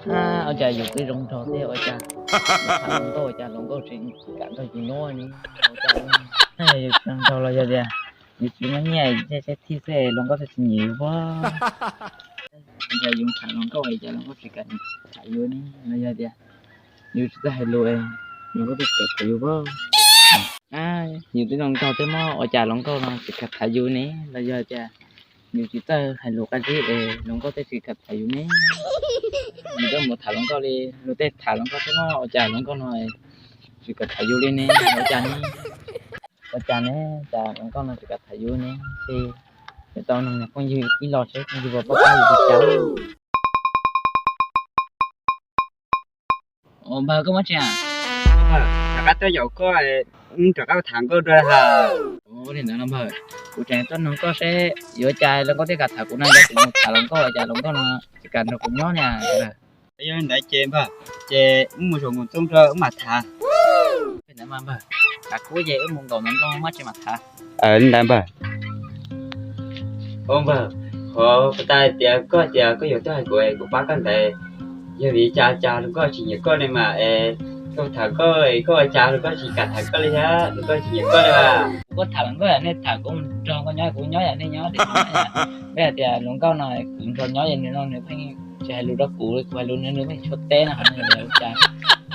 Ua cas yus twb zoo nraug thiab ua cas yus tham hluas nkauj ua cas hluas nkauj tsis kam nrog yus nyob ne? Ua cas yus zoo nraug los yog tias yus tsis muaj nyiaj, thiaj thiaj xwb hluas nkauj thiaj tsis nyiam yus pob. Ua cas yus tham hluas nkauj es cas hluas nkauj tsis kam tham yus ne? Los yog tias yus tsis txawj hais lus, hluas nkauj thiaj tsis kam tham yus pob. Yus twb zoo nraug thiab mas ua cas hluas nkauj no tsis kam tham yus ne? Los yog tias yus tsis txawj hais lus qab zib es hluas nkauj thiaj tsis kam tham yus ne? Yus twb mus tham hluas nkauj li, luag tej tham hluas nkauj thiab mas ua cas hluas nkauj no tsis kam tham yus li ne? Ua cas ne? Ua cas ne? Cas hluas nkauj no tsis kam tham yus ne? Ces yuav tau nug niag phooj ywg ib los seb phooj ywg puas paub pab yus li cas. Ua npawg, koj muab tsev? Rov qab tuaj yaum koj, rov qab tham nkauj dua ha. Ua li ntawd no npawg, kuv tseem tuaj nug koj seb yuav cas hluas nkauj thiaj kam tham kuv no, yog kuv mus tham hluas nkauj cas hluas nkauj no tsis kam nrog kuv nyob ne. Yog li ntawd ces npawg, ces wb mus zaum nkaus nroog nrog wb mam tham. Li ntawd mas npawg, kav kuv ces wb mus nkaum nroog nrog wb mam tham. Li ntawd npawg. Ua npawg, qhov puas tas tias koj tias koj yuav tuaj hais kuv es kuv pab koj ntawd, yog vim li cas cas hluas nkauj tsis nyiam koj ne mas es koj tham koj es koj ua cas hluas nkauj tsis kam tham koj li thiab hluas nkauj tsis nyiam koj li as? Kuv tham hluas nkauj yam nej tham, kuv nrog nkauj nyob kuv nyob yam nej nyob, koj hais tias hluas nkauj no kuv nrog nyob es nws no nws pheej tsis hais lus rau kuv, kuv hais lus nws nws pheej tsis teb no, ua cas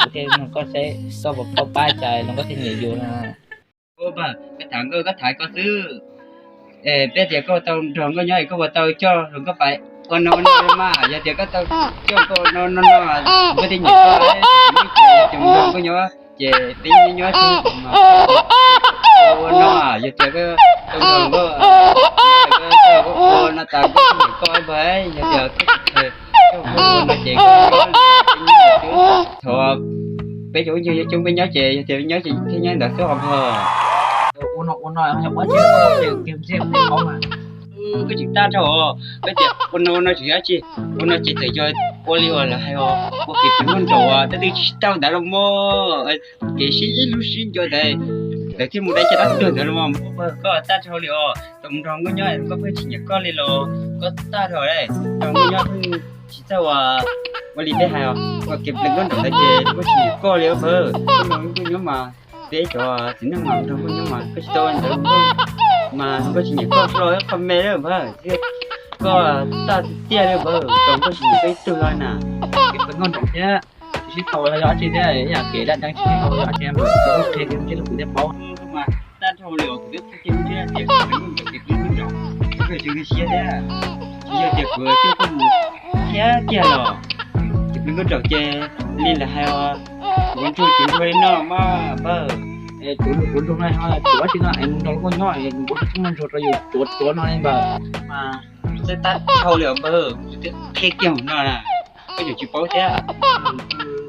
kuv thiaj nug koj seb koj puas paub pab cas hluas nkauj thiaj nyiam yus no. Ua npawg, koj tham nkauj koj tham koj xwb. Peb tias koj tau nrog nkauj nyob es koj puas tau coj hluas nkauj pais ua no no mas, yog tias koj tau coj nkauj ua no no no, nkauj thiaj nyiam koj, ces nrog nkauj nyob ces peb nyob nyob xwb mas ua no, yog tias koj tau nrog nkauj ua no tas nkauj thiaj nyiam koj npawg, yog tias koj tsis tham koj ua no ces koj nyob xwb. Thaum peb cov phooj ywg coob peb nyob ces yog tias nyob ces thiaj nyob ntawd xwb os npawg. Ua no ua no yog ua tsis tau ces kiag ntsej mus paub mas. Koj tseem tag dhau, peb tias ua no ua no tseem yog dab tsi? Ua no ces txawm yog ua li uas lawv hais os, ua kev pem muaj nraum uas tab twb tsis tau ntawd los mas. Kev sib ib lub sib nco ntawd, lawv thiaj mus dai caj dab tuag ntawd los mas. Koj tag dhau li os, tau mus nrog nkauj nyob nkauj pheej tsis nyiam koj li los koj tag dhau li. Nrog nkauj nyob pheej tsis txawj ua, ua li peb hais os, ua kev pem muaj nraum ntawd ces nkauj tsis nyiam koj li npawg. Koj nrog nkauj nyob mas peb cov txiv neej mas nrog nkauj nyob mas koj tsis tau ntawd mas nkauj tsis nyiam koj los qhov me li npawg. Koj tag tiag li npawg, tau nkauj tsis nyiam koj ib tug li na. Kev pem muaj nraum thiab, tsis sib tau yog dab tsi thiab, yam kev daj deeb tsis sib tau yog dab tsi npawg, koj qhia kiag ntsej rau kuv thiaj paub. Mas tag dhau li os, kuv twb qhia kiag ntsej tias kev pem muaj nraum, kev pem muaj nraum, koj tsis nkag siab thiab. Tsis yog tias kuv coj koj mus thiab kiag los, kev pem muaj nraum ces li lawv hais os, tsuav ntsuag tsuav ntsuag li no mas npawg. Tsuav ntsuag tsuav ntsuag no ho tsuav dab tsi no es mus nrog nkauj nyob es nkauj tsis muaj ntsuag rau yus tsuav tsuav no li npawg. Mas tag dhau li os npawg, kuv twb qhia kiag mus no na, koj tseem tsis paub thiab.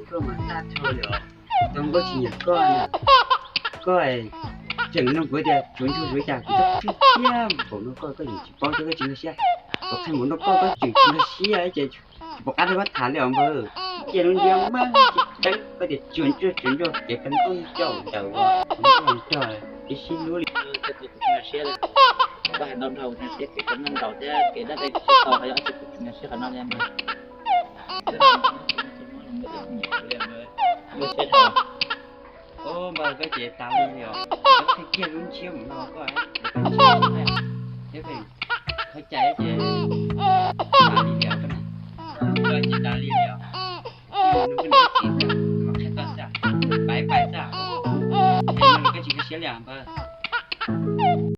Koj mas tag dhau li os, tau nkauj tsis nyiam koj na. Koj tseem nug kuv tias tsuav ntsuag tsuav cas kuv twb qhia kiag npaum no koj, koj tseem tsis paub thiab koj tsis nkag siab. Kuv qhia npaum no koj, koj tseem tsis nkag siab ces tsis pom qab rau koj tham li os npawg. Cia lub ntiab mas tsis deeb koj tias tsuav ntsuag tsuav ntsuag kev pem muaj nraum ntawd, ib sib hlub li. Koj hais ntau dhau siab kev pem muaj nraum thiab kev daj deeb tsis tau, yog tsis kuv tsis nkag siab qhov no li npawg. Ua siab dhau. Ub npawg, koj ces tas li li os. Koj qhia kiag lub ntsiab mus no koj, thiab koj qhov cai ces tas li li os koj na. Koj ces tas li li os. Ib mus no koj niam koj txiv xwb, mam qhia koj xwb, pais pais xwb. Koj tsis nkag siab li os npawg.